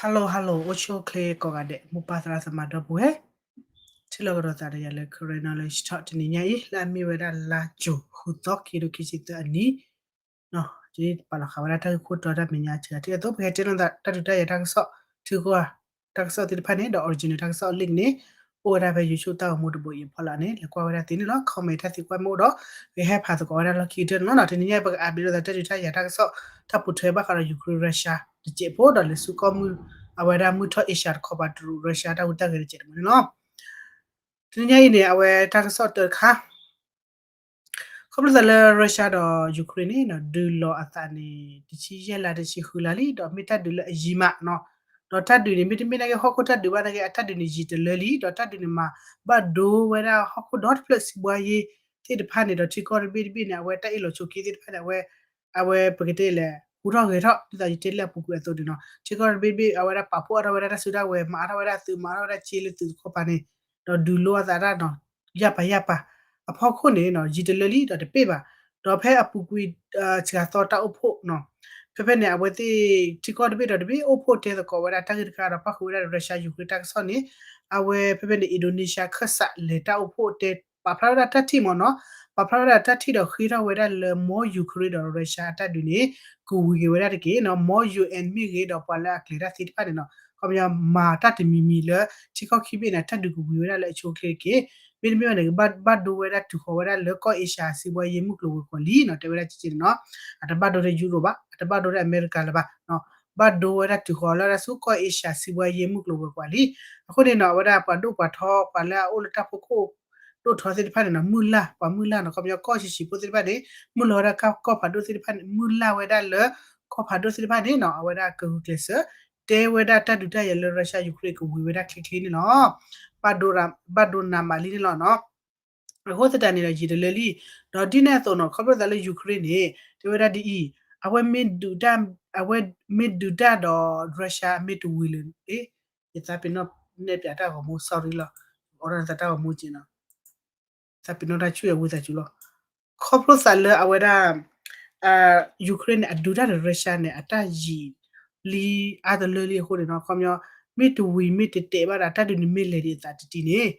Hello hello အိၣ်ဆူၣ်အိၣ်ချ့ကိးဂၤဒဲး မိၢ်ပၢ်သရၣ်သမါဒီပုၢ်ဝဲၢ်, ထံၣ်လိာ်ကဒီးသးဒီးယၤလၢ Karen Knowledge Talk တနံၤညါအံၤ လၢအမ့ၢ်ဝဲဒၣ်လါကၠိၤ ဃုသီ ခံကထိခံဆံသၢအနံၤ, ယပာ်လီၤဃာ်ဝဲဒၣ်တၢ်ဂ့ၢ်ခိၣ်တီတၢ်မဲာ်ညါစှၤ ဒ်သိးပကဟဲတဲလီၤသးတၢ်ဒုးတၢ်ယၤတၢ်ကစီၣ် ထုကီၢ်တၢ်ကစီၣ်သ့ၣ်တဖၣ်န့ၣ် ဒီး original တၢ်ကစီၣ် link န့ၣ် အိၣ်ဝဲဒၣ်ဖဲ YouTube တၢ်ဂီၤမူတဘိအံၤအဖီလာ်န့ၣ် လဲၤကွၢ်ဝဲဒၣ်သ့န့ၣ်လီၤ. comment တၢ်သံကွၢ်မ့ၢ်အိၣ်ဒီး ကဟဲဖးသကိးဝဲဒၣ်လီၢ်ခံကတၢၢ်န့ၣ်လီၤ. တနံၤညါအံၤ ပက update လိာ်သးတၢ်ဒုးတၢ်ယၤတၢ်ကစီၣ် တၢ်ပိာ်ထွဲဘၣ်ဃးဒီး Ukraine Russia တစဲးဖိ ဒီးလဲၤဆူကီၢ်မုၢ် အဝဲဒၣ်မုၢ်ထီၣ်အ့ရှၢတခီပၤတရူး Russia တၢ်ဟူးတၢ်ဂဲၤတစဲးတမံၤန့ၣ်လီၤ. တနံၤညါအံၤန့ၣ် အဝဲတၢ်ကစီၣ်တၢတခါ ခီဖျိသးလၢ Russia ဒီး Ukraine န့ၣ် ဒုးလီၤအသးန့ၣ် တဆံယဲၢ်လါတဆံဃုလါလံ ဒီးမ့ၢ်တၢ်ဒုးလၢအယံာ်မးနီၤ, ဒီးတၢ်ဒုးန့ၣ် မ့တမ့ၢ်နာ်က့ဟီၣ်ခိၣ်တၢ်ဒုးဘၣ်နာ်က့ အတၢ်ဒုးန့ၣ်ယံာ်တလၢလံ ဒီးတၢ်ဒုးန့ၣ်မၤဘၣ်ဒိဝဲဒၣ်ဟီၣ်ခိၣ်ဒီတဖျၢၣ် စံးဘှါယ့သ့ၣ်တဖၣ်န့ၣ် ဒီးထံကီၢ်တဘ့ၣ်တဘ့ၣ်န့ၣ် အဝဲတၢ်အ့ၣ်လိာ်ဆိးက့သ့ၣ်တဖၣ်န့ၣ် အဝဲ အဝဲပကတဲလဲၣ် ဟူထီၣ်ဂဲၤထီၣ် ဒ်သိးယတဲလၢအပူၤကွံာ်အသိးန့ၣ်နီၤ ထံကီၢ်တဘ့ၣ်တဘ့ၣ် အဝဲဒၣ်ပာ်ဖှိၣ်အါထီၣ်ဝဲဒၣ်တၢ်စုတၢ်ဝဲၤ မၤအါထီၣ်ဝဲဒၣ်သုး မၤအါထီၣ်ဝဲဒၣ်စ့လၢသုးတခီပၤန့ၣ် ဒီးဒုးလိအသးတၢ်နီၤ ယၢ်ပၤယၢ်ပၤ အဖီခိၣ်န့ၣ်နီၤ ယံာ်တလၢလံဒီးတပ့ၢ်ဘၣ်, ဒီးဖဲအပူၤကွံာ် စှၤသီတၢ်အိၣ်ဖှိၣ်နီၤ ဖဲဖဲန့ၣ် အဝဲသ့ၣ်ထံကီၢ်တဘ့ၣ်ဒီးတဘ့ၣ်အိၣ်ဖှိၣ်တဲသကိးဝဲဒၣ်တၢ်ဂ့ၢ်တခါဒီးပၣ်ဃုာ်ဝဲဒၣ် Russia Ukraine တၢ်ကစီၣ်န့ၣ် အဝဲဖဲဖဲန့ၣ် Indonesia ခၢၣ်စးလဲၤတၢ်အိၣ်ဖှိၣ်တဲ ပာ်ဖျါဝဲဒၣ်တၢ်ထံၣ်မ့ၢ်နီၤ ပာ်ဖျါဝဲဒၣ်တၢ်ထံၣ်ဒီးဃ့ထီၣ်ဝဲဒၣ်လၢ မ့ၢ် Ukraine ဒီး Russia အတၢ်ဒုးန့ၣ် ကဝံၤက့ၤဝဲဒၣ်တက့ၢ်နီၤ မ့ၢ် UN မ့ၢ်ဂ့ၤဒီးပှၤလၢအကျဲၤတၢ်သ့ၣ်တဖၣ်န့ၣ်နီၤ ခီပညီမၤတၢ်တမံၤမံၤလၢ ထံကီၢ်ခံဘ့ၣ်န့ၣ် တၢ်ဒုးကဝံၤဝဲဒၣ်လၢအဆိအချ့တက့ၢ်. မ့တမ့ၢ်ဘၣ်န့ၣ် ကဘၣ်ဒိဝဲဒၣ်တုၤဃီၤဝဲဒၣ်လၢကီၢ်အ့ရှၢစံးဘှါယ့မုၢ်ကျိၤဝဲၤကွာ်လံနီၤ တဲဝဲဒၣ်ကက့န့ၣ်နီၤ အတဘၣ်ဒိထဲယူရိၣ်ဘၣ် အတဘၣ်ဒိထဲအမဲရကၤလၢၤဘၣ် ဘၣ်ဒိဝဲဒၣ်တုၤဃီၤလၢဒၣ်ဆူကီၢ်အ့ရှၢစံးဘှါယ့မုၢ်ကျိၤဝဲၤကွာ်လံ. အဃိန့ၣ်နီၤ အဝဲဒၣ်ပှၤဒိၣ်ပှၤထီ ပှၤလၢအအိၣ်လၢတၢ်ဖီခိၣ် ဒိၣ်ထီသ့ၣ်တဖၣ်န့ၣ်နီၤ မုၢ်လၢ် ပှၤမုၢ်လၢ်နီၤ ခီပညီကီၢ်ဆံးဆံးဖိသ့ၣ်တဖၣ်န့ၣ် မုၢ်လၢ်ဝဲဒၣ်ကီၢ်ဖးဒိၣ်သ့ၣ်တဖၣ်န့ၣ် မုၢ်လၢ်ဝဲဒၣ်လၢ ကီၢ်ဖးဒိၣ်သ့ၣ်တဖၣ်န့ၣ်နီၤ အဝဲဒၣ်ကဂုာ်ကျဲးစၢး တဲဝဲဒၣ်တၢ်ဒုးတၢ်ယၤလၢ Russia Ukraine ကဝံၤဝဲဒၣ်ချ့ချ့န့ၣ်လီၤ. ဘၣ်ဒိ ဘၣ်ဒိနးမးလံန့ၣ်လီၤနီၤ. အဃိသတးန့ၣ်ဒီးယံာ်တလၢလံ ဒီးဒ်န့ၣ်အသိးနီၤ ခီဖျိသးလၢ Ukraine န့ၣ် တဲဝဲဒၣ်ဒ်အံၤ အဝဲမ့ၢ်ဒုးတၢ် အဝဲမ့ၢ်ဒုးတၢ်ဒီး Russia မ့ၢ်တဝံၤလၢၤ ယသးပ့ၤနီၣ်နဲၣ်ပၠးတၢ်ဂီၤမူ sorry လီၤ အိးထီၣ်သးတၢ်ဂီၤမူက့ၤနီၤ သးပ့ၤနီၣ်တၢ်ဆူၣ်အဝံသးစူၤလီၤ. ခီဖျိသးလၢအဝဲဒၣ် Ukraine န့ၣ် အဒုးတၢ်ဒီး Russia န့ၣ် အတၢ်ယံာ်လံအါတလၢလံအဃိန့ၣ်နီၤ ခီပညီ မ့ၢ်တဝံၤမ့ၢ်တတဲာ်ဘၣ်ဒီး တၢ်ဒုးန့ၣ်မ့ၢ်လဲၤဒံးအသးတတံၤန့ၣ်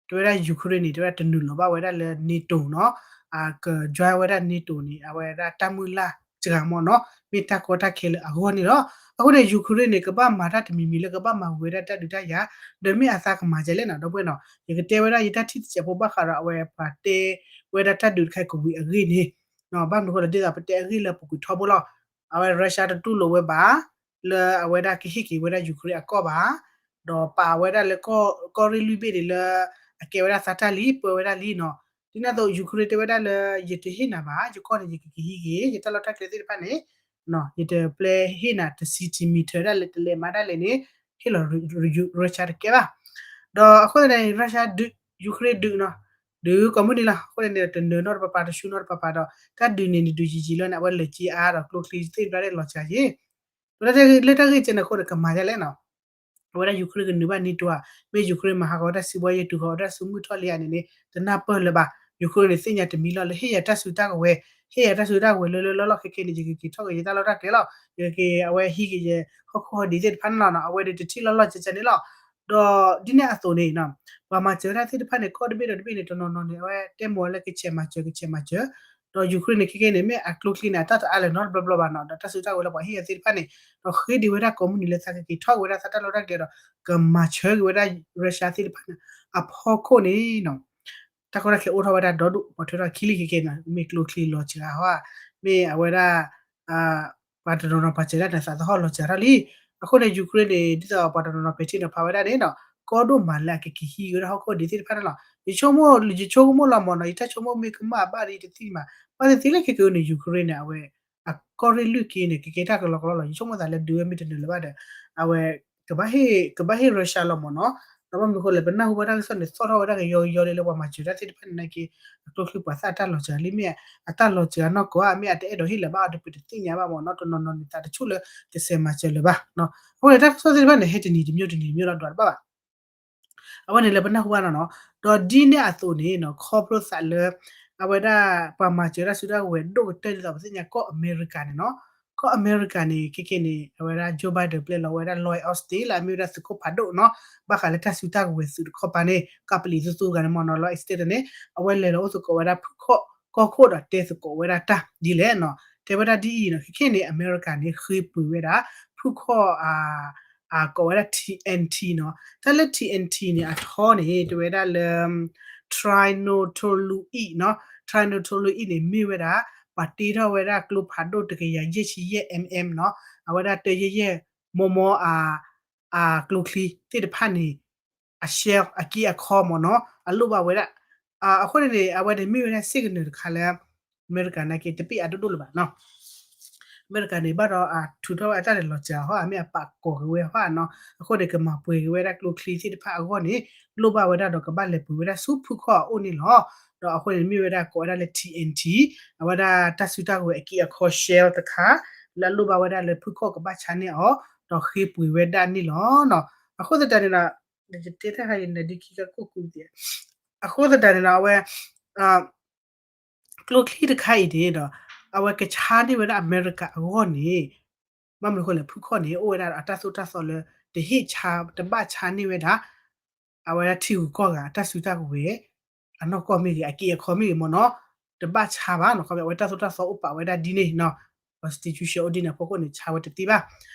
တဲဝဲဒၣ် Ukraine န့ၣ် တဲဝဲဒၣ်တနုာ်လီၤဘၣ်ဝဲဒၣ်လၢ NATO နီၤ က join ဝဲဒၣ် NATO န့ၣ် အဝဲဒၣ်တၢ်မုၢ်လၢ်စှၤမ့ၢ်နီၤ မ့ၢ်တၢ်ကီတၢ်ခဲလၢအဂီၢ်န့ၣ်လီၤ. အဃိန့ၣ် Ukraine န့ၣ် ကဘၣ်မၤတၢ်တမံၤမံၤလၢကဘၣ်မၤဝံၤဝဲဒၣ်တၢ်ဒုးတၢ်ယၤ ဒီးမ့ၢ်အသးကမၤဒ်လဲၣ်နီၤ ဒီပုၢ်ဝဲၢ်နီၤ ယကတဲဝဲဒၣ်ယတၢ်ထံၣ်တစဲးဖိဘၣ်ဃးဒီးအဝဲပှၤတဲဝဲဒၣ်တၢ်ဒုးတခါအံၤကဝံၤအဂ့ၢ်န့ၣ် ဘၣ်မနုၤအဃိလဲၣ် ဒ်သိးပတဲအဂ့ၢ်လၢအပူၤကွံာ်ထီဘိလီၤ. အဝဲ Russia တတူၢ်လိာ်ဝဲဘၣ် လၢအဝဲဒၣ်ကဟ့ၣ်က့ၤဝဲဒၣ် Ukraine အကီၢ်ဘၣ် ဒီးပာ်ဝဲဒၣ်လၢ ကီၢ်ရ့ၣ်လွံၢ်ဘ့ၣ်န့ၣ်လၢ အကဲဝဲဒၣ်သးတၢ်လံ ပၢဝဲဒၣ်လံနီၤ. ဒ်န့ၣ်အသိး Ukraine တဲဝဲဒၣ်လၢ ယတဟ့ၣ်နၤဘၣ် ယကီၢ်န့ၣ် ယကက့ၤဟံးက့ၤ ယတၢ်လီၢ်တၢ်ကျဲသ့ၣ်တဖၣ်န့ၣ် ယတပျဲဟ့ၣ်နၤတ centimeter ဒၣ်လဲာ် တလဲၤမးဒၣ်လဲာ်န့ၣ် ဟ့ၣ်လီၤ Russia တကဲဘၣ်. ဒီးအဃိသတးန့ၣ် Russia ဒုး Ukraine ဒုးနီၤ ဒုးကိးမုၢ်နံၤလီၤ. အဃိသတးန့ၣ် တနၢၤနီတပၤပၤ တဆူၣ်နီတပၤပၤဒီး တၢ်ဒုးန့ၣ် နဒုးယံာ်ယံာ်လီၤန့ၣ် အဝဲလၢာ်က့ၤအါဒီးကျိချံသ့ၣ်တဖၣ်လီၤစှၤက့ လၢတၢ်ဂ့ၢ်ကဲန့ၣ်အဃိန့ၣ် ကမၤဒ်လဲၣ်နီၤ အဝဲဒၣ် Ukraine ကနုာ်ဘၣ် NATO ဧါ, မ့ၢ် Ukraine မၤဟးဂီၤဝဲဒၣ်စံးဘှါယ့ တုၤဃီၤဝဲဒၣ်ဆူမုၢ်ထီၣ်လံဧါန့ၣ်န့ၣ် တနၢ်ပၢၢ်လၢၤဘၣ်. Ukraine န့ၣ် သ့ၣ်ညါတမံၤလီၤလၢ ဟ့ၣ်ယၤတၢ်စုတၢ်ကဝဲၤ, ဟ့ၣ်ယၤတၢ်စုတၢ်ကဝဲၤလၢလၢလီၢ်လီၢ်ခဲခဲန့ၣ် ယကက့ၤထီၣ်က့ၤယတၢ်လီၢ်တၢ်ကျဲလီၤ. ယကက့ၤအဝဲဟံးက့ၤယဟီၣ်ခိၣ်ဟီၣ်ဒံးသ့ၣ်တဖၣ်န့ၣ်လီၤနီၤ. အဝဲဒၣ်တထံၣ်လီၢ်လီၢ်ကဲကဲန့ၣ်လီၤ. ဒီးဒ်န့ၣ်အသိးန့ၣ် ပှၤမၤစၢၤတၢ်သ့ၣ်တဖၣ်န့ၣ် ကီၢ်တဘ့ၣ်ဒီးတဘ့ၣ်န့ၣ် တနီၤနီၤန့ၣ် အဝဲတဲမ့ၢ်လၢကဆဲးမၤစၢၤ ကဆဲးမၤစၢၤ ဒီး Ukraine န့ၣ် ခဲခဲန့ၣ် မ့ၢ်အကျိချံန့ၣ် အတၢ်တအါလၢၤနီတဘျီဘျီဘၣ်နီၤ. ဒီးတၢ်စုတၢ်ကဝဲၤလၢပှၤဟ့ၣ်ယၤသ့ၣ်တဖၣ်န့ၣ် ဒီးဃ့ဒံးဝဲဒၣ်ကိးမုၢ်နံၤလၢသးကက့ၤထီၣ်က့ၤဝဲဒၣ်သးတၢ်လီၢ်တၢ်ကျဲဒီး ကမၤစၢၤက့ၤဝဲဒၣ် Russia သ့ၣ်တဖၣ်န့ၣ် အဖီခိၣ်န့ၣ်နီၤ တၢ်ကီတၢ်ခဲအိၣ်ထီၣ်ဝဲဒၣ်ဒီဒူၣ် ပှၤထွဲထီၣ်ခံလံခဲခဲနီၤ. မ့ၢ်ကျိချံလီၤစှၤဟီဧါ, မ့ၢ်အဝဲဒၣ် ပှၤတနီၤနီၤပှၤစၢၤဒၣ်န့ၣ် သးသဟီၣ်လီၤစှၤထီၣ်လံ. အဃိန့ၣ် Ukraine န့ၣ် ဒ်သိးပှၤတနီၤနီၤပဲာ်ထံနီၤဖးဝဲဒၣ်န့ၣ်နီၤ ကီဒိၣ်မးလၢအကက့ၤဟံးဝဲဒၣ်ဟီၣ်ခိၣ်ဒံးသ့ၣ်တဖၣ်န့ၣ်လီၤ. ယဆိကမိၣ် ယဆိကမိၣ်လီၤမ့ၢ်နီၤ ယတၢ်ဆိကမိၣ်မ့ၢ်ကမၣ်ဘၣ်ဒီးယတသ့ၣ်ညါဘၣ်. ဘၣ်သ့ၣ်သ့ၣ်လၢခဲကနံၣ်အံၤန့ၣ် Ukraine န့ၣ် အဝဲ အကီၢ်ရ့ၣ်လွံၢ်က့န့ၣ် ကကဲတၢ်ကလီကလီလီၤ. ယဆိကမိၣ်သးလၢဒုးဝဲမ့ၢ်တနၢၤလၢၤဘၣ်ဒီး အဝဲ ကဘၣ်ဟ့ၣ် ကဘၣ်ဟ့ၣ် Russia လီၤမ့ၢ်နီၤ. ဒီးဘၣ်မနုၤအဃိလဲၣ် ပနၢ်ဟူဘၣ်တၢ်ကစီၣ်န့ၣ် သီၣ်ထီၣ်ဝဲဒၣ်ကယီကယီလံလၢပှၤမၤစၢၤတၢ်သ့ၣ်တဖၣ်န့ၣ်နာ်က့ အကျိချံပှၤသၣ်အတၢ်လီၤစှၤလံ မ့ၢ်အတၢ်လီၤစှၤနီၢ်ကီၢ်ဧါ မ့ၢ်အတအဲၣ်ဒိးဟ့ၣ်လၢၤဘၣ်အီၤတပၢၢ်တသ့ၣ်ညါဘၣ်မ့ၢ်နီၤ. တနီၤနီၤန့ၣ် သးတဆူၣ်လၢကဆဲးမၤစၢၤလၢၤဘၣ်. အဃိန့ၣ် တၢ်ကစီၣ်သ့ၣ်တဖၣ်န့ၣ် ဟဲတနံၤတမံၤတနံၤတမံၤလီၤ ဒွးတဘၣ်ဘၣ်. အဝဲန့ၣ်လၢပနၢ်ဟူဘၣ်နီၤနီၤ. ဒီးဒ်န့ၣ်အသိးန့ၣ်နီၤ ခီဖျိသးလၢ အဝဲဒၣ်ပှၤမၤစၢၤတၢ်စုတၢ်ကဝဲၤဒိၣ်ကတၢၢ်ဒ်သိးပသ့ၣ်ညါကီၢ်အမဲရကၤန့ၣ်နီၤ ကီၢ်အမဲရကၤန့ၣ် ခဲခဲန့ၣ် အဝဲဒၣ် Joe Biden ပျဲလီၤဝဲဒၣ် Lloyd Austin လၢအမ့ၢ်ဝဲဒၣ်သုးခိၣ်ဖးဒိၣ်နီၤ ဘၣ်ဃးလၢတၢ်စုတၢ်ကဝဲၤသုးတခီပၤန့ၣ် ကပလံၤသူသူဂၤန့ၣ်မ့ၢ်နီၤ Lloyd Austin န့ၣ် အဝဲလဲၤလီၤအိၣ်သကိးဝဲဒၣ်ဖုၣ်ခီၣ်ကီၢ်ခိၣ်ဒီးတဲသကိးဝဲဒၣ်တၢ်ဒ်လဲၣ်နီၤ တဲဝဲဒၣ်ဒ်အံၤနီၤ ခဲခဲန့ၣ် အမဲရကၤန့ၣ် ဃ့ပှ့ၤဝဲဒၣ် ဖုၣ်ခီၣ် ကိးဝဲဒၣ် T N T နီၤ တၢ်လၢ T N T န့ၣ် အထီန့ၣ် တဲဝဲဒၣ်လၢ trinitoluene နီၤ trinitoluene န့ၣ် မ့ၢ်ဝဲဒၣ် ပှၤတ့ထီၣ်ဝဲဒၣ်ကျိဖးဒိၣ်တကယၤယဲၢ်ဆံယဲၢ် mm နီၤ အဝဲဒၣ်တယဲၢ်ယဲၢ် မီမီ အကျိချံသ့ၣ်တဖၣ်န့ၣ် အ shell အက့အခီမ့ၢ်နီၤ အလိၣ်ဘၣ်ဝဲဒၣ် အဃိန့ၣ်န့ၣ် အဝဲန့ၣ်မ့ၢ်ဝဲဒၣ် signal တခါလၢ အမဲရကၤနာ်က့ တပ့ၢ်အဒိၣ်ဒိၣ်လၢၤဘၣ်နီၤ အမဲရကၤန့ၣ် ဘၣ်ဒီးအထုးထီၣ်ဝဲအတၢ်လဲၤလီၤစှၤဟီ အမ့ၢ်အပာ်ကီၤက့ၤဝဲဟီနီၤ အဃိန့ၣ် ကမၤပှဲၤက့ၤဝဲဒၣ်ကျိချံသ့ၣ်တဖၣ်အဂီၢ်န့ၣ် လိၣ်ဘၣ်ဝဲဒၣ်ဒီးကဘၣ်လဲၤပှ့ၤဝဲဒၣ်ဆူဖုၣ်ခီၣ်အအိၣ်န့ၣ်လီၤ. ဒီးအဃိန့ၣ်မ့ၢ်ဝဲဒၣ်ကိးဝဲဒၣ်လၢ T N T အဝဲဒၣ်တၢ်စုတၢ်ကဝဲၤအက့အခီ shell တခါ လၢအလိၣ်ဘၣ်ဝဲဒၣ်လၢဖုၣ်ခီၣ်ကဘၣ်ဆါန့ၢ်အီၤ ဒီးဃ့ပှ့ၤဝဲဒၣ်န့ၣ်လီၤ. အဃိသတးန့ၣ်ဒီး ယတဲတၢ်ခါအံၤ နဒုးခံကခိၣ်ကူပသ့ အဃိသတးန့ၣ်ဒီး အဝဲ ကျိချံတခါအံၤန့ၣ်ဒီး အဝဲကဆါန့ၢ်ဝဲဒၣ်အမဲရကၤအဂီၢ်န့ၣ် ဘၣ်မနုၤအဃိလဲၣ် ဖုၣ်ခီၣ်န့ၣ် အိၣ်ဝဲဒၣ်ဒီးအတၢ်သိၣ်တၢ်သီလၢ တဟ့ၣ်ဆါ တဘၣ်ဆါန့ၢ်ဝဲဒၣ် အဝဲဒၣ်ထံဂုၤကီၢ်ဂၤအတၢ်စုတၢ်ကဝဲၤ အနီၢ်ကီၢ်မ့ၢ်ဂ့ၤ အက့အခီမ့ၢ်ဂ့ၤမ့ၢ်နီၤ တဘၣ်ဆါဘၣ်နီၤ ခီဖျိအဝဲတၢ်သိၣ်တၢ်သီအိၣ်ပာ်ဝဲဒၣ်ဒ်န့ၣ်နီၤ constitution အိၣ်ဒ်န့ၣ်အဖီခိၣ်န့ၣ် ဆါဝဲတသ့ဘၣ်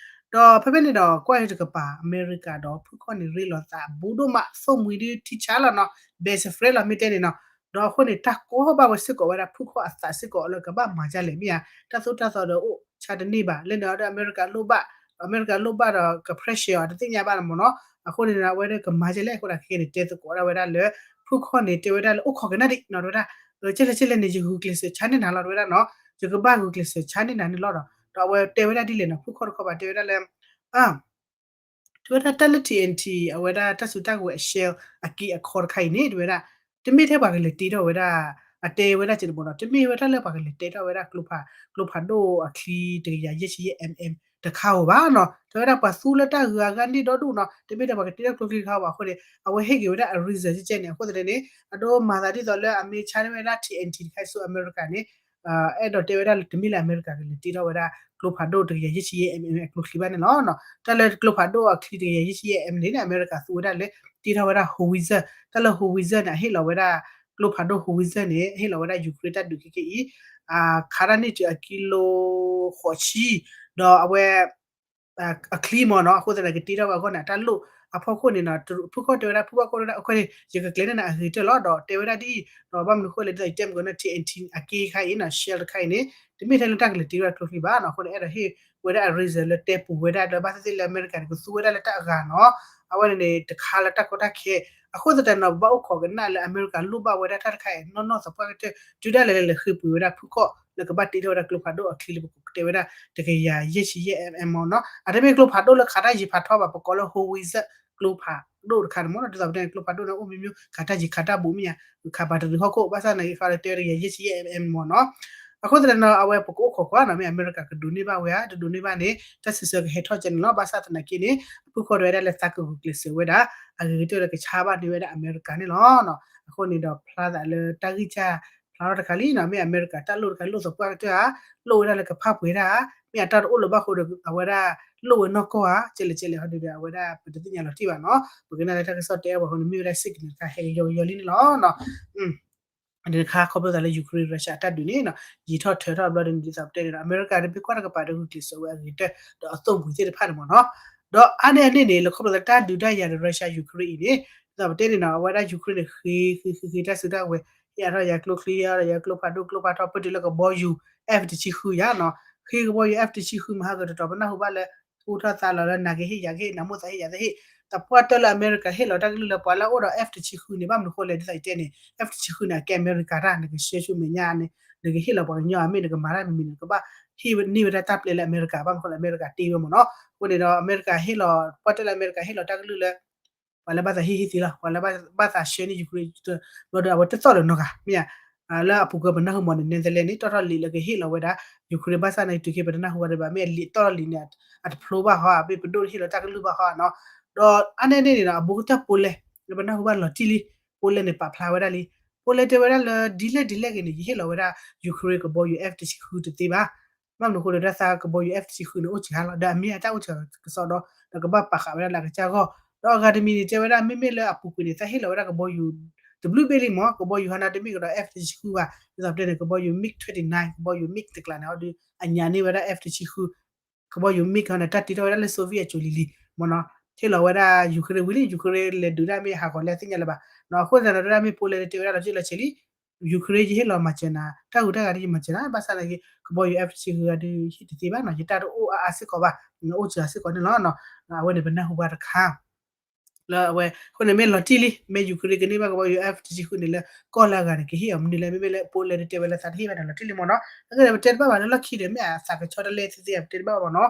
ဒီးဖဲဖဲန့ၣ်ဒီး ကွၢ်တကပၤ အမဲရကၤဒီးဖုၣ်ခီၣ်န့ၣ် ရ့လိာ်သးဘူးဒိၣ်မး သိၣ်မှံၤဒုးထံဆါလီၤနီၤ best friend လီၤ မ့ၢ်တဲန့ၣ်နီၤ ဒီးအဃိန့ၣ် တၢ်ကိးဘၣ်ဝဲစ့ၢ်ကီးဝဲဒၣ်ဖုၣ်ခီၣ်အသးစ့ၢ်ကီးလၢကဘၣ်မၤဒ်လဲၣ် မ့ၢ်ဧါ တၢ်သိၣ်တၢ်သီဒီးအိၣ်ဆါတန့ၢ်ဘၣ် လၢန့ၣ်ဒီးအမဲရကၤလိၣ်ဘၣ် အမဲရကၤလိၣ်ဘၣ်ဒီးက pressure အီၤ တသ့ၣ်ညါဘၣ်လီၤမ့ၢ်နီၤ အဃိန့ၣ်ဒီး အဝဲဒၣ်ကမၤဒ်လဲၣ်အဃိဒီး ခဲကနံၣ်န့ၣ် တဲသကိးဒၣ်ဝဲဒၣ်လၢ ဖုၣ်ခီၣ်န့ၣ် တဲဝဲဒၣ်လၢအိၣ်ခိးကနၣ်ဒံးနီၤ တဲဝဲဒၣ် ကဲလဲၣ်ကဲလဲၣ်န့ၣ် ယဂုာ်ကျဲးစၢးဆါန့ၢ်နၤလီၤ တဲဝဲဒၣ်နီၤ ယကဘၣ်ဂုာ်ကျဲးစၢးဆါန့ၢ်နၤန့ၣ်လီၤဒီး ဒီးအဝဲတဲဝဲဒၣ်ဒ်လဲၣ်နီၤ ဖုၣ်ခီၣ်တခီပၤတဲဝဲဒၣ်လၢ တဲဝဲဒၣ်တၢ်လၢ T N T အဝဲဒၣ်တၢ်စုတၢ်ကဝဲၤအ shell အက့အခီတခါအံၤန့ၣ် တဲဝဲဒၣ် တမ့ၢ်ထဲပှၤကလဲၤတ့ထီၣ်ဝဲဒၣ် အတဲဝဲဒၣ်ကဲန့ၣ်မ့ၢ်နီၤ တမ့ၢ်ဝဲဒၣ်လၢပှၤကလဲၤတ့ထီၣ်ဝဲဒၣ်ကျိဖး ကျိဖးဒိၣ်အချံတကယၤယဲၢ်ဆံယဲၢ် mm တခါဧိၤဘၣ်နီၤ တဲဝဲဒၣ်ပှၤသူလၢတၢ်ဂုၤအဂၤန့ၣ်ဒီဒူၣ်နီၤ တမ့ၢ်ထဲပှၤကတ့ထီၣ်ကျိချံတခါဧိၤဘၣ်အဃိန့ၣ် အဝဲဟ့ၣ်က့ၤဝဲဒၣ်အ reason ကဲန့ၣ် အဃိသတးန့ၣ် အဒိမၤသးဒ်သိးလၢအမ့ၢ်ဆါန့ၢ်ဝဲဒၣ် T N T တခါဆူအမဲရကၤန့ၣ် အဲၣ်ဒိးတဲဝဲဒၣ်လၢတမ့ၢ်လၢအမဲရကၤကလဲၤတ့ထီၣ်ဝဲဒၣ် ကျိဖးဒိၣ်တကယၤယဲၢ်ဆံယဲၢ် mm အကျိချံဘၣ်န့ၣ်လီၤ. တၢ်လၢကျိဖးဒိၣ်အချံတကယၤယဲၢ်ဆံယဲၢ် mm န့ၣ် အမဲရကၤသူဝဲဒၣ်လၢ တ့ထီၣ်ဝဲဒၣ် howitzer တၢ်လၢ howitzer န့ၣ် အဟ့ၣ်လီၤဝဲဒၣ် ကျိဖးဒိၣ် howitzer န့ၣ် အဟ့ၣ်လီၤဝဲဒၣ် Ukraine တၢ်ဒုးခဲကနံၣ်အံၤ ခးတၢ်န့ၢ်တုၤအကံလိဃိးဆံ ဒီးအဝဲ အချံမ့ၢ်နီၤ အဃိသတးန့ၣ် ကတ့ထီၣ်ဝဲအဂီၢ်န့ၣ် အတၢ်လိၣ်အဖီခိၣ်န့ၣ်နီၤ ဖုၣ်ခီၣ်တဲဝဲဒၣ် ဖုၣ်ခီၣ်တဲဝဲဒၣ် အဃိန့ၣ် ယကကျဲၤန့ၢ်နၤအဂ့ၤကတၢၢ်လီၤ ဒီးတဲဝဲဒၣ်ဒ်အံၤ ဒီးဘၣ်မနုၤအဃိလဲၣ် ဒ်သိးယတဲမုၢ်ကီးန့ၣ် T N T အက့ခါအံၤနီၤ shell တခါအံၤန့ၣ် တမ့ၢ်ထဲလၢတၢ်ကလဲၤတ့ဝဲဒၣ်ကျိချံဘၣ်နီၤ အဃိန့ၣ် အဲၣ်ဒိးဟ့ၣ်ဝဲဒၣ်အ reason လၢတဲပူၤဝဲဒၣ်လၢဘၣ်သ့ၣ်သ့ၣ်လၢအမဲရကၤန့ၣ် ကသူဝဲဒၣ်လၢတၢ်အဂၤနီၤ အဝဲန့ၣ်န့ၣ် တခါလၢတၢ်ကီတၢ်ခဲ အဃိသတးန့ၣ် ပဘၣ်အိၣ်ခိးကနၣ်လၢအမဲရကၤလိၣ်ဘၣ်ဝဲဒၣ်တၢ်တခါအံၤ နီၢ်နီၢ်သပှၢ်ကတၢၢ် တုၤဒၣ်လဲာ်လဲာ်လဲာ်ဃ့ပှ့ၤဝဲဒၣ်ဖုၣ်ခီၣ်လၢကဘၣ်တ့ထီၣ်ဝဲဒၣ်ကျိဖးဒိၣ်အချံလၢပကတဲဝဲဒၣ် တကယၤယဲၢ်ဆံယဲၢ် mm မ့ၢ်နီၤ အတမ့ၢ်ကျိဖးဒိၣ်လၢခးတၢ်ယံၤဖးထီဘၣ် ပကိးလၢ howitzer ကျိဖးဒိၣ်တခါန့ၣ်မ့ၢ်နီၤ ဒ်သိးပတဲန့ၣ် ကျိဖးဒိၣ်န့ၣ် အိၣ်မံၤမံၤ ခးတၢ်ယံၤခးတၢ်ဘူးမ့ၢ်ဧါ ခးပၤတရံးဟီၣ်ခိၣ် ဘၣ်ဆၣ်သနာ်က့ ခးလၢတဲတကယၤယဲၢ်ဆံယဲၢ် mm မ့ၢ်နီၤ အဃိသတးန့ၣ် အဝဲပကအိၣ်ခိးကွၢ်နီၤ မ့ၢ်အမဲရကၤကဒိးန့ၢ်ဘၣ်ဝဲဧါ တဒိးန့ၢ်ဘၣ်န့ၣ် တၢ်စံးဆၢကဟဲထီၣ်ကဲန့ၣ်လီၤ ဘၣ်ဆၣ်သနာ်က့န့ၣ် အဖုၣ်ခီၣ်တဲဝဲဒၣ်လၢသးကဂုာ်ကျဲးစၢးဝဲဒၣ် အဂ့ၤကတၢၢ်လၢကဆါဘၣ်န့ၢ်ဝဲဒၣ်အမဲရကၤန့ၣ်လီၤ အဃိန့ၣ်ဒီး ဖျါသးလၢတၢ်ဂံၢ်စၢ်ဖျါထီၣ်တခါလံနီၤ မ့ၢ်အမဲရကၤတၢ်လိၣ်တခါလိၣ်သပှၢ်ကတၢၢ်ဧါ လိၣ်ဝဲဒၣ်လၢကဖၣ်ပှဲၤတၢ်ဧါ မ့ၢ်အတၢ်တအိၣ်လၢၤဘၣ်ဃိဒီး အဝဲဒၣ်လိၣ်ဝဲနီၢ်ကီၢ်ဧါ ကဲလဲၣ်ကဲလဲၣ်ဟီဒီး အဝဲဒၣ်ပတသ့ၣ်ညါလီၤတံၢ်ဘၣ်နီၤ ပကနၣ်လၢတၢ်ကစီၣ်တဲအီၤပှၤဃိန့ၣ် မ့ၢ်ဝဲဒၣ် signal တခါဟဲကယီကယီလံန့ၣ်လီၤ ဒ်န့ၣ်ခါခီဖျိသးလၢ Ukraine Russia အတၢ်ဒုးန့ၣ်နီၤ ယံာ်ထီၣ်ထၢထီၣ်ဘျီဒ်န့ၣ် ဒ်သိးပတဲန့ၣ်ဒီး အမဲရကၤတဘ့ၣ်ကွၢ်တကပၤဒီးဂုာ်ကျဲးစၢးဝဲအဂ့ၤကတၢၢ် ဒီးအသိၣ်မှံၤသ့ၣ်တဖၣ်န့ၣ်မ့ၢ်နီၤ ဒီးအါန့ၢ်အန့ၣ်န့ၣ် လၢခီဖျိလၢတၢ်ဒုးတၢ်ယၤဒီး Russia Ukraine အံၤန့ၣ် ဒ်သိးပတဲန့ၣ်နီၤ အဝဲဒၣ် Ukraine န့ၣ် ဃ့ဃ့ဃ့ဃ့တၢ်စုတၢ်ကဝဲၤ ဟ့ၣ်အါထီၣ်ယၤကျိချံ ဟ့ၣ်အါထီၣ်ယၤကျိဖးဒိၣ်ကျိဖးထီ ပတုၤလၢကဘီယူၤ F တဆံဃုယၤနီၤ ဃ့ကဘီယူၤ F တဆံဃုမဟါကတတီၤ ပနၢ်ဟူဘၣ်လၢ ဟူထီၣ်သါလီၤလၢနၤကဟ့ၣ်ယၤကဟ့ၣ် နၤမိၣ်သးဟ့ၣ်ယၤသးဟ့ၣ် သပှၢ်တၢၢ်လၢအမဲရကၤဟ့ၣ်လီၤတၢ်ကလုၢ်လၢပှၤလၢအအိၣ်ဒီး F တဆံဃုန့ၣ် ဘၣ်မနုၤဃိလဲၣ် ဒ်သိးယတဲန့ၣ် F တဆံဃုန့ၣ် အကဲအမဲရကၤတၢ် နကဆှၢဆူမဲာ်ညါန့ၣ် နကဟ့ၣ်လီၤပှၤကညီအမ့ၢ် နကမၤတၢ်မံၤမံၤန့ၣ် နကဘၣ်ဟ့ၣ်န့ၢ်ဝဲဒၣ်တၢ်ပျဲလၢအမဲရကၤ ဘၣ်မနုၤဃိလဲၣ် အမဲရကၤတ့ဝဲမ့ၢ်နီၤ အဃိန့ၣ်ဒီး အမဲရကၤဟ့ၣ်လီၤ ပှၢ်တၢၢ်လၢအမဲရကၤဟ့ၣ်လီၤတၢ်ကလုၢ်လၢ ပှၤလၢဘၣ်သးဟ့ၣ်ဟ့ၣ်သ့လီၤ ပှၤလၢဘၣ်သးဆှၢန့ၢ် Ukraine ဘျီဒီးအဝဲတသီၣ်လၢၤနီတဂၤ မ့ၢ်ဧါ လၢအပူၤကွံာ်ပနၢ်ဟူမ့ၢ်န့ၣ် Netherlands န့ၣ် တီၣ်ထီၣ်လံာ်လၢကဟ့ၣ်လီၤဝဲဒၣ် Ukraine ဘၣ်ဆၣ်န့ၣ် တုၤခဲပတနၢ်ဟူဘၣ်ဒံးဘၣ် မ့ၢ်အလံာ်တီၣ်ထီၣ်လံာ်န့ၣ် အတဖျိဘၣ်ဟီ မ့ၢ်ပဒိၣ်ဟ့ၣ်လီၤတၢ်ကလုၢ်ဘၣ်ဟီနီၤ ဒီးအါန့ၢ်န့ၣ်နီၤ အဘူးကတၢၢ် Poland လၢပနၢ်ဟူဘၣ်လီၤတံၢ်လံ Poland န့ၣ် ပာ်ဖျါဝဲဒၣ်လံ Poland တဲဝဲဒၣ်လၢ ဒ်လဲၣ်ဒ်လဲၣ်ဂ့ၤန့ၣ် ယဟ့ၣ်လီၤဝဲဒၣ် Ukraine ကဘီယူၤ F တဆံဃုတသ့ဘၣ် ဘၣ်မနုၤအဃိဒီး တၢ်သးကဘီယူၤ F တဆံဃုန့ၣ် အိၣ်စှၤလီၤ ဒီးအမ့ၢ်အတၢ်အိၣ်စှၤကစီဒီး ဒီးကဘၣ်ပာ်ဃာ်ဝဲဒၣ်လၢအကစၢ်ဂီၢ်, ဒီးအဂၤတမံၤန့ၣ် တဲဝဲဒၣ် မ့မ့ၢ်လၢအပူၤကွံာ်န့ၣ် သးဟ့ၣ်လီၤဝဲဒၣ်ကဘီယူၤ တဘျုးဘ့ၣ်လံမ့ၢ် ကဘီယူၤဟါနၤတမ့ၢ်ကဒီး F တဆံဃုဘၣ်, ဒ်သိးပတဲန့ၣ် ကဘီယူၤ MiG twenty-nine ကဘီယူၤ MiG တကျးန့ၣ် အီၤဒုး အညၣ်န့ၢ်ဝဲဒၣ် F တဆံဃု ကဘီယူၤ MiG ဟီန့ၣ် တၢ်တ့ထီၣ်ဝဲဒၣ်လၢ Soviet အစိၤလံၤလံၤ မ့ၢ်နီၤ, ဟ့ၣ်လီၤဝဲဒၣ် Ukraine ဝံၤလံ Ukraine လဲၤဒုးတၢ်မ့ၢ်ဟးဂီၤလၢသ့ၣ်ညါလၢၤဘၣ်, အဃိသတးဒီး တၢ်မ့ၢ် Poland တဲဝဲဒၣ်လီၤတံၢ်လီၤဆဲးလံ Ukraine ယဟ့ၣ်လီၤမၤစၢၤနၤ တၢ်ဟူးတၢ်ဂဲၤဒ်ယမၤစၢၤနၤ ဘၣ်ဆၣ်သနာ်က့ ကဘီယူၤ F တဆံဃုဂၤဒုး ဟ့ၣ်တသ့ဘၣ်နီၤ ယတၢ်တအိၣ်အါအါစ့ၢ်ကီးဘၣ်, အိၣ်စှၤစ့ၢ်ကီးန့ၣ်လီၤ, အဝဲန့ၣ်ပနၢ်ဟူဘၣ်တခါ လၢအဝဲ အဃိန့ၣ်မ့ၢ်လီၤတံၢ်လံ မ့ၢ် Ukraine ကန့ၢ်ဘၣ်ကဘီယူၤ F တဆံဃုန့ၣ်လၢ ကီၢ်လၢအဂၤန့ၣ် ကဟ့ၣ်အီၤမနုၤလဲၣ် မ့မ့ၢ်လၢ Poland တဲဝဲလၢသးတဟ့ၣ်ဘၣ်န့ၣ် လီၤတံၢ်လံမ့ၢ်နီၤ, အဃိန့ၣ် ပတဲတဘၣ်ဘၣ်လၢလီၢ်ခံဒီး မ့ၢ်အသးကဆီတလဲသ့သ့ ပတဲတဘၣ်ဘၣ်မ့ၢ်နီၤ,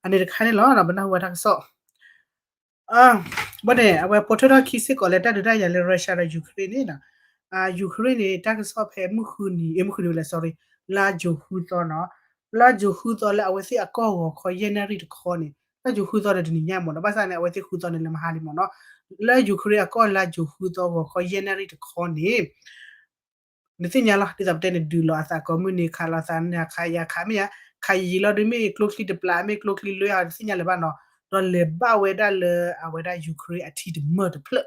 အန့ၣ်တခါန့ၣ်လီၤ ပနၢ်ဟူဘၣ်တၢ်ကစီၣ် ဘၣ်န့ၣ် အဝဲပိာ်ထွဲထီၣ်ခံစ့ၢ်ကီးလၢတၢ်ဒုးတၢ်ယၤလၢ Russia ဒီး Ukraine န့ၣ်နီၤ, Ukraine န့ၣ် တၢ်ကစီၣ်ဖဲမုၢ်ဃုနံၤ မုၢ်ဃုနံၤဝဲလဲၣ် sorry လါယူၤဃုသီနီၤ, လါယူၤဃုသီလၢအဝဲသ့ၣ်အကီၢ်ဂီၤခီယဲၢ်နၣ်ရံၣ်တခီန့ၣ် လါယူၤဃုသီဒီးတနံၤညါမ့ၢ်နီၤ, ဘၣ်ဆၣ်န့ၣ် အဝဲသ့ၣ်ဃုသီန့ၣ်လၢမဟါလံမ့ၢ်နီၤ, လၢ Ukraine အကီၢ်လါယူၤဃုသီဂီၤခီယဲၢ်နၣ်ရံၣ်တခီန့ၣ် နသ့ၣ်ညါလီၤ ဒ်သိးပတဲန့ၣ် ဒုးလီၤအသးကိးမုၢ်နံၤ ခးလီၤအသးန့ၣ် ခးယၤခးမ့ၢ်ဧါ, ခးယံာ်လီၤဒုးမ့ၢ်ကျိချံတပျး မ့ၢ်ကျိချံလွဲအီၤ တသ့ၣ်ညါလၢၤဘၣ်နီၤ, ဒီးလဲၤဘၣ်ဝဲဒၣ်လၢအဝဲဒၣ် Ukraine အထံတမၢၢ်တဖျၢၣ်,